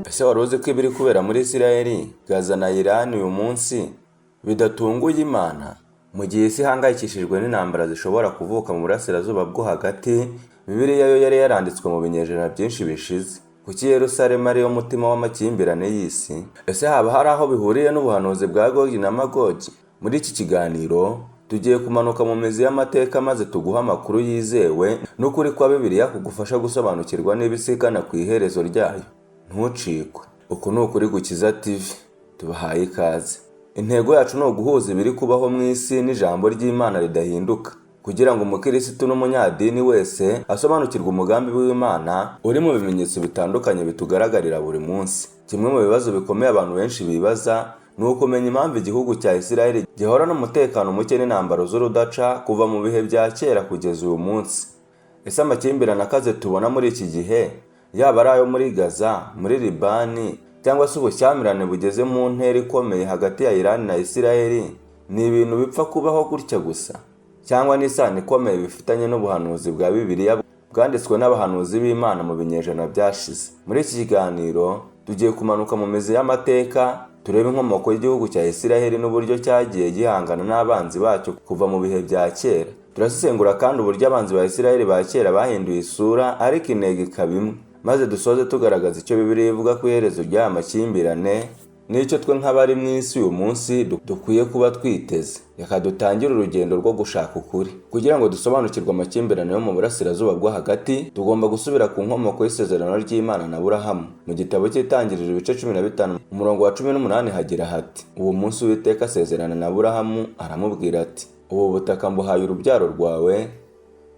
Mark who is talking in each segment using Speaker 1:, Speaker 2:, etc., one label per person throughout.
Speaker 1: Ese wari uzi ko ibiri kubera muri Isiraheli, Gaza na Iran uyu munsi bidatunguye Imana? Mu gihe isi ihangayikishijwe n'intambara zishobora kuvuka mu burasirazuba bwo hagati, Bibiliya yo yari yaranditswe mu binyejana byinshi bishize. Kuki Yerusalemu ariyo mutima w'amakimbirane y'isi? Ese haba hari aho bihuriye n'ubuhanuzi bwa Gogi na Magogi? Muri iki kiganiro tugiye kumanuka mu mizi y'amateka, maze tuguhe amakuru yizewe n'ukuri kwa Bibiliya kugufasha gusobanukirwa niba isi igana ku iherezo ryayo. Ntucikwe. Uku ni Ukuri Gukiza TV, tubahaye ikaze. Intego yacu ni uguhuza ibiri kubaho mu isi n'ijambo ry'Imana ridahinduka, kugira ngo umukirisitu n'umunyadini wese asobanukirwe umugambi w'Imana uri mu bimenyetso bitandukanye bitugaragarira buri munsi. Kimwe mu bibazo bikomeye abantu benshi bibaza ni ukumenya impamvu igihugu cya Isiraheli gihorana umutekano muke n'intambara z'urudaca kuva mu bihe bya kera kugeza uyu munsi. Ese amakimbirane akaze tubona muri iki gihe, yaba ari ayo muri Gaza, muri Libani, cyangwa se ubushyamirane bugeze mu ntera ikomeye hagati ya Iran na Isiraheli, ni ibintu bipfa kubaho gutya gusa, cyangwa n'isano ikomeye bifitanye n'ubuhanuzi bwa Bibiliya bwanditswe n'abahanuzi b'Imana mu binyejana byashize? Muri iki kiganiro tugiye kumanuka mu mizi y'amateka, turebe inkomoko y'igihugu cya Isiraheli n'uburyo cyagiye gihangana n'abanzi bacyo kuva mu bihe bya kera. Turasesengura kandi uburyo abanzi ba Isiraheli ba kera bahinduye isura ariko intego ikaba imwe, maze dusoze tugaragaza icyo Bibiliya ivuga ku iherezo ry'aya makimbirane n'icyo twe nk'abari mu isi uyu munsi dukwiye kuba twiteze. Reka dutangire urugendo rwo gushaka ukuri. Kugira ngo dusobanukirwe amakimbirane yo mu burasirazuba bwo hagati, tugomba gusubira ku nkomoko y'isezerano ry'Imana na Aburahamu. Mu gitabo cy'Itangiriro, ibice 15, umurongo wa 18, hagira hati: "Uwo munsi Uwiteka asezerana na Aburahamu, aramubwira ati: 'Ubu butaka mbuhaye urubyaro rwawe,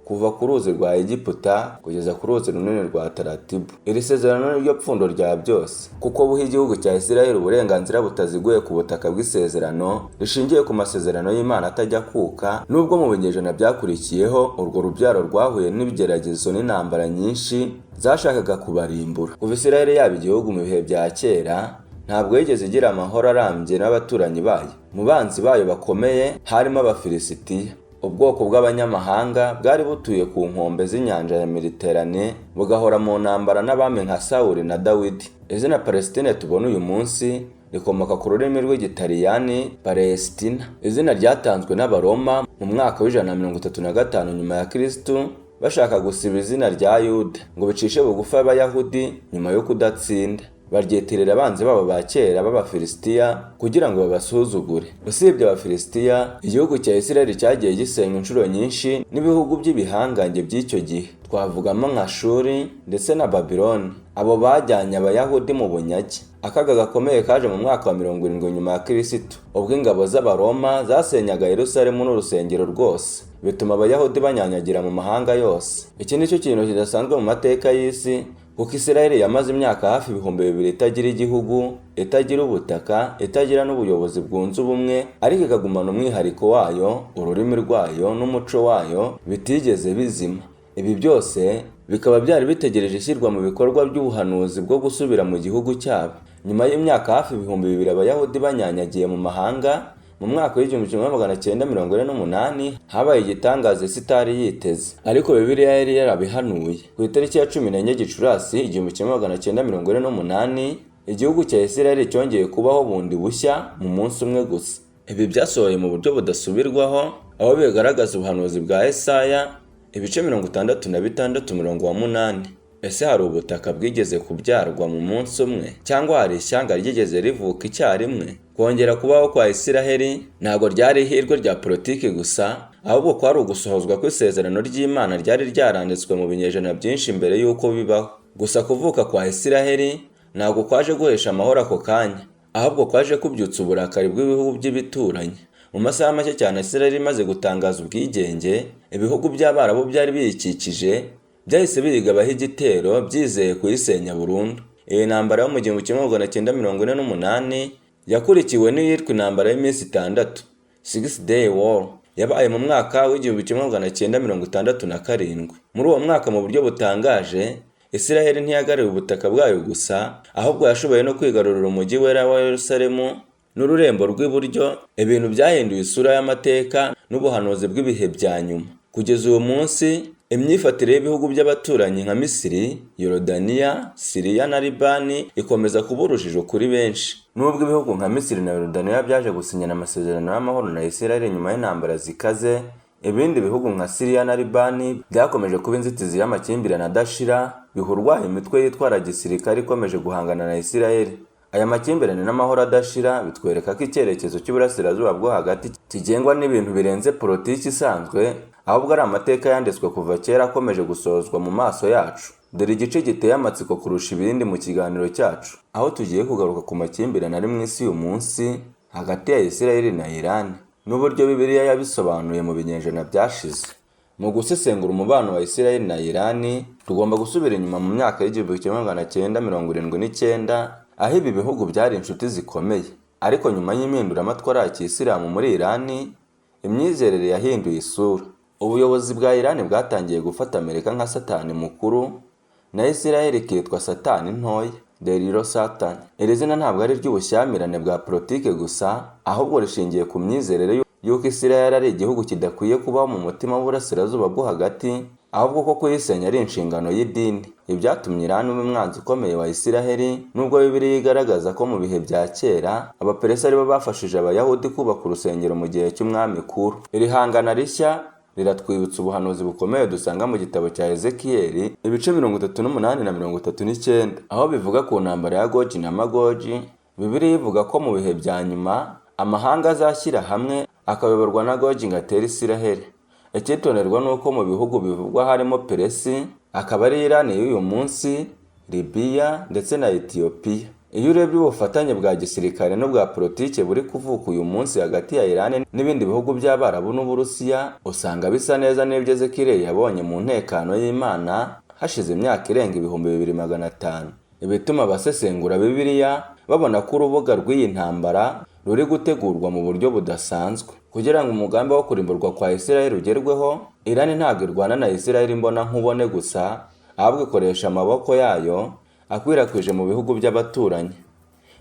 Speaker 1: kuva ku ruzi rwa Egiputa kugeza ku ruzi runini rwa Taratibu.'" Iri sezerano ni ryo pfundo rya byose, kuko buha igihugu cya Isiraheli uburenganzira butaziguye ku butaka bw'isezerano rishingiye ku masezerano y'Imana atajya kuka. Nubwo mu binyejana byakurikiyeho urwo rubyaro rwahuye n'ibigeragezo n'intambara nyinshi zashakaga kubarimbura, kuva Isiraheli yaba igihugu mu bihe bya kera, ntabwo yigeze igira amahoro arambye n'abaturanyi bayo. Mu banzi bayo bakomeye harimo Abafilisitiya, ubwoko bw'abanyamahanga bwari butuye ku nkombe z'inyanja ya Mediterane, bugahora mu ntambara n'abami nka Sawuli na Dawidi. Izina Palestine tubona uyu munsi rikomoka ku rurimi rw'Igitaliyani Palestina, izina ryatanzwe n'Abaroma mu mwaka wa 135 nyuma ya Kristu, bashaka gusiba izina rya Yuda ngo bicishe bugufi Abayahudi nyuma yo kudatsinda, baryitirira abanzi babo ba kera b'Abafilisitiya kugira ngo babasuzugure. Usibye Abafilisitiya, igihugu cya Isiraheli cyagiye gisenywa inshuro nyinshi n'ibihugu by'ibihangange by'icyo gihe, twavugamo nka Shuri ndetse na Babiloni, abo bajyanye Abayahudi mu bunyage. Akaga gakomeye kaje mu mwaka wa 70 nyuma ya Kirisitu, ubwo ingabo z'Abaroma zasenyaga Yerusalemu n'urusengero rwose, bituma Abayahudi banyanyagira mu mahanga yose. Iki ni cyo kintu kidasanzwe mu mateka y'isi, kuko Isiraheli yamaze imyaka hafi 2000 itagira igihugu, itagira ubutaka, itagira n'ubuyobozi bwunze ubumwe, ariko ikagumana umwihariko wayo, ururimi rwayo n'umuco wayo bitigeze bizima. Ibi byose bikaba byari bitegereje ishyirwa mu bikorwa by'ubuhanuzi bwo gusubira mu gihugu cyabo. Nyuma y'imyaka hafi 2000 Abayahudi banyanyagiye mu mahanga, mu mwaka wa 1948 habaye igitangaza isi itari yiteze, ariko Bibiliya yari yarabihanuye. Ku itariki ya 14 Gicurasi 1948, igihugu cya Isiraheli cyongeye kubaho bundi bushya mu munsi umwe gusa. Ibi byasohoye mu buryo budasubirwaho, aho bigaragaza ubuhanuzi bwa Esaya, ibice 66, umurongo wa 8. Ese hari ubutaka bwigeze kubyarwa mu munsi umwe, cyangwa hari ishyanga ryigeze rivuka icyarimwe? Kongera kubaho kwa Isiraheli ntabwo ryari ihirwe rya politiki gusa, ahubwo kwari ugusohozwa kw'isezerano ry'Imana ryari ryaranditswe mu binyejana byinshi mbere y'uko bibaho. Gusa kuvuka kwa Isiraheli ntabwo kwaje guhesha amahoro ako kanya, ahubwo kwaje kubyutsa uburakari bw'ibihugu by'ibituranyi. Mu masaha make cyane Isiraheli imaze gutangaza ubwigenge, ibihugu by'Abarabu byari biyikikije byahise biyigabaho igitero, byizeye kuyisenya burundu. Iyi ntambara yo mu 1948 yakurikiwe n'iyitwa intambara y'iminsi 6, Six Day War, yabaye mu mwaka wa 1967. Muri uwo mwaka, mu buryo butangaje, Isiraheli ntiyagaruriye ubutaka bwayo gusa, ahubwo yashoboye no kwigarurira umujyi wera wa Yerusalemu n'ururembo rw'iburyo, ibintu byahinduye isura y'amateka n'ubuhanuzi bw'ibihe bya nyuma. Kugeza uwo munsi Imyifatire y'ibihugu by'abaturanyi nka Misiri, Yorodaniya, Siriya na Libani ikomeza kuba urujijo kuri benshi. Nubwo ibihugu nka Misiri na Yorodaniya byaje gusinyana amasezerano y'amahoro na Isiraheli nyuma y'intambara zikaze, ibindi bihugu nka Siriya na Libani byakomeje kuba inzitizi y'amakimbirane adashira, biha urwaho imitwe yitwara gisirikare ikomeje guhangana na Isiraheli. Aya makimbirane n'amahoro adashira bitwereka ko icyerekezo cy'Uburasirazuba bwo Hagati kigengwa n'ibintu birenze politiki isanzwe, ahubwo ari amateka yanditswe kuva kera akomeje gusohozwa mu maso yacu. Dore igice giteye amatsiko kurusha ibindi mu kiganiro cyacu, aho tugiye kugaruka ku makimbirane ari mu isi uyu munsi hagati ya Isiraheli na Iran, n'uburyo Bibiliya yabisobanuye mu binyejana byashize. Mu gusesengura umubano wa Isiraheli na Iran, tugomba gusubira inyuma mu myaka y'1979, aho ibi bihugu byari inshuti zikomeye. Ariko nyuma y'impinduramatwara ya kisilamu muri Iran, imyizerere yahinduye isura. Ubuyobozi bwa Iran bwatangiye gufata Amerika nka satani mukuru, na Isiraheli ikitwa satani ntoya, the little Satan. Iri zina ntabwo ari iry'ubushyamirane bwa politike gusa, ahubwo rishingiye ku myizerere y'uko Isiraheli ari igihugu kidakwiye kubaho mu mutima w'Uburasirazuba bwo Hagati, ahubwo ko kuyisenya ari inshingano y'idini. Ibi byatumye Iran iba umwanzi ukomeye wa Isiraheli, nubwo Bibiliya igaragaza ko mu bihe bya kera Abaperesi aribo bafashije Abayahudi kubaka urusengero mu gihe cy'umwami Kuro. Iri hangana rishya riratwibutsa ubuhanuzi bukomeye dusanga mu gitabo cya Ezekiyeli, ibice 38 na 39, aho bivuga ku ntambara ya Gogi na Magogi. Bibiliya ivuga ko mu bihe bya nyuma amahanga azashyira hamwe akayoborwa na Gogi ngo atere Isiraheli. Icyitonderwa ni uko mu bihugu bivugwa harimo Peresi, akaba ari Irani y'uyu munsi, Libiya ndetse na Etiyopiya. Iyo urebye ubufatanye bwa gisirikare n'ubwa politike buri kuvuka uyu munsi hagati ya Iran n'ibindi bihugu by'Abarabu n'Uburusiya, usanga bisa neza n'ibyo Ezekiyeli yabonye mu ntekano y'Imana hashize imyaka irenga 2500. Ibituma abasesengura Bibiliya babona ko urubuga rw'iyi ntambara ruri gutegurwa mu buryo budasanzwe. Kugira ngo umugambi wo kurimburwa kwa Isiraheli ugerweho, Iran ntabwo irwana na Isiraheli imbona nkubone gusa, ahubwo ikoresha amaboko yayo akwirakwije mu bihugu by'abaturanyi.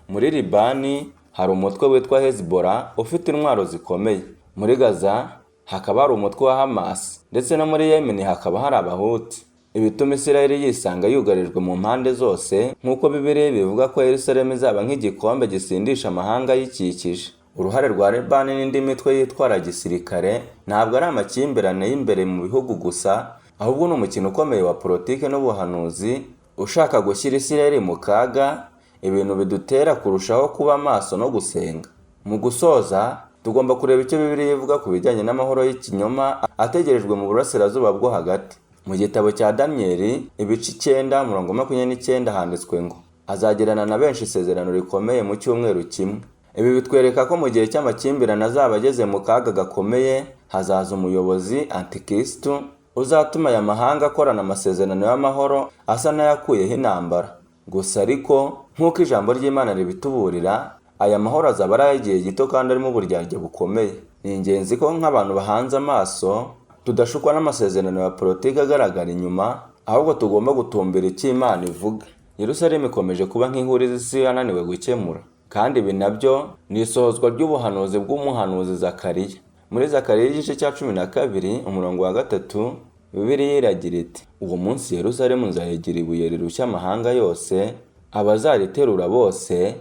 Speaker 1: Muri Libani hari umutwe witwa Hezbollah ufite intwaro zikomeye. Muri Gaza hakaba hari umutwe wa Hamas, ndetse no muri Yemen hakaba hari Abahuti. Ibituma Isiraheli yisanga yugarijwe mu mpande zose, nk'uko Bibiliya bivuga ko Yerusalemu izaba nk'igikombe gisindisha amahanga ayikikije. Uruhare rwa Libani n'indi mitwe yitwara gisirikare ntabwo ari amakimbirane y'imbere mu bihugu gusa, ahubwo ni umukino ukomeye wa politike n'ubuhanuzi ushaka gushyira Isiraheli mu kaga, ibintu bidutera kurushaho kuba maso no gusenga. Mu gusoza, tugomba kureba icyo Bibiliya ivuga ku bijyanye n'amahoro y'ikinyoma ategerejwe mu Burasirazuba bwo Hagati. Mu gitabo cya Daniyeli, ibice 9, umurongo 29, handitswe ngo: "Azagirana na benshi isezerano rikomeye mu cyumweru kimwe." Ibi bitwereka ko mu gihe cy'amakimbirane azaba ageze mu kaga gakomeye, hazaza umuyobozi antikristu uzatuma aya mahanga akorana amasezerano y'amahoro asa n'ayakuyeho intambara. Gusa ariko nk'uko ijambo ry'Imana ribituburira, aya mahoro azaba ari ay'igihe gito kandi arimo uburyarya bukomeye. Ni ingenzi ko nk'abantu bahanze amaso tudashukwa n'amasezerano ya politiki agaragara inyuma, ahubwo tugomba gutumbira icyo Imana ivuga. Yerusalemu ikomeje kuba nk'ihurizo isi yananiwe gukemura, kandi ibi nabyo ni isohozwa ry'ubuhanuzi bw'umuhanuzi Zakariya. Muri Zakariya igice cya 12 umurongo wa 3, Bibiliya iragira iti: "Uwo munsi Yerusalemu nzayigira ibuye rirushya amahanga yose, abazariterura bose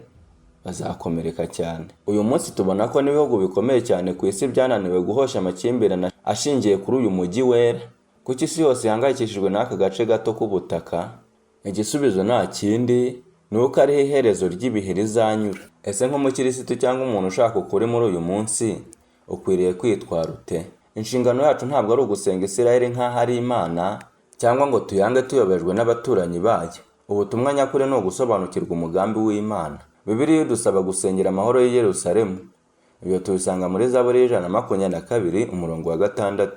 Speaker 1: bazakomereka cyane." Uyu munsi tubona ko n'ibihugu bikomeye cyane ku isi byananiwe guhosha amakimbirane ashingiye kuri uyu mujyi wera. Kuki isi yose ihangayikishijwe n'aka gace gato k'ubutaka? Igisubizo nta kindi, ni uko ariho iherezo ry'ibihe rizanyura. Ese nk'umukirisitu cyangwa umuntu ushaka ukuri muri uyu munsi, ukwiriye kwitwara ute? Inshingano yacu ntabwo ari ugusenga Isiraheli nk'aho ari Imana, cyangwa ngo tuyange tuyobejwe n'abaturanyi bayo. Ubutumwa nyakuri ni ugusobanukirwa umugambi w'Imana. Bibiliya idusaba gusengera amahoro y'i Yerusalemu. Ibyo tubisanga muri Zaburi y'122 umurongo wa 6.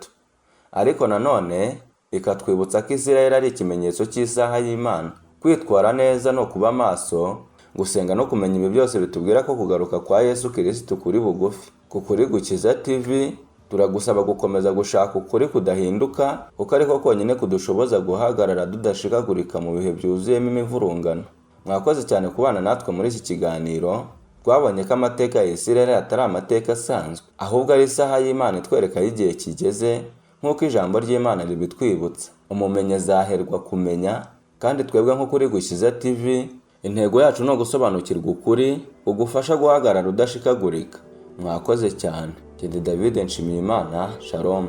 Speaker 1: Ariko nanone ikatwibutsa ko Isiraheli ari ikimenyetso cy'isaha y'Imana. Kwitwara neza no kuba maso, gusenga no kumenya ibi byose bitubwira ko kugaruka kwa Yesu Kirisitu kuri bugufi. Ku Kuri Gukiza TV turagusaba gukomeza gushaka ukuri kudahinduka, kuko ariko konyine kudushoboza guhagarara tudashikagurika mu bihe byuzuyemo imivurungano. Mwakoze cyane kubana natwe muri iki kiganiro. Twabonye ko amateka ya Isiraheli atari amateka asanzwe, ahubwo ari isaha y'Imana itwereka aho igihe kigeze. Nk'uko ijambo ry'Imana ribitwibutsa, umumenyi azaherwa kumenya. Kandi twebwe nko kuri Gukiza TV, intego yacu ni ugusobanukirwa ukuri ugufasha guhagarara udashikagurika. Mwakoze cyane. Jye David Nshimiyimana. Shalom.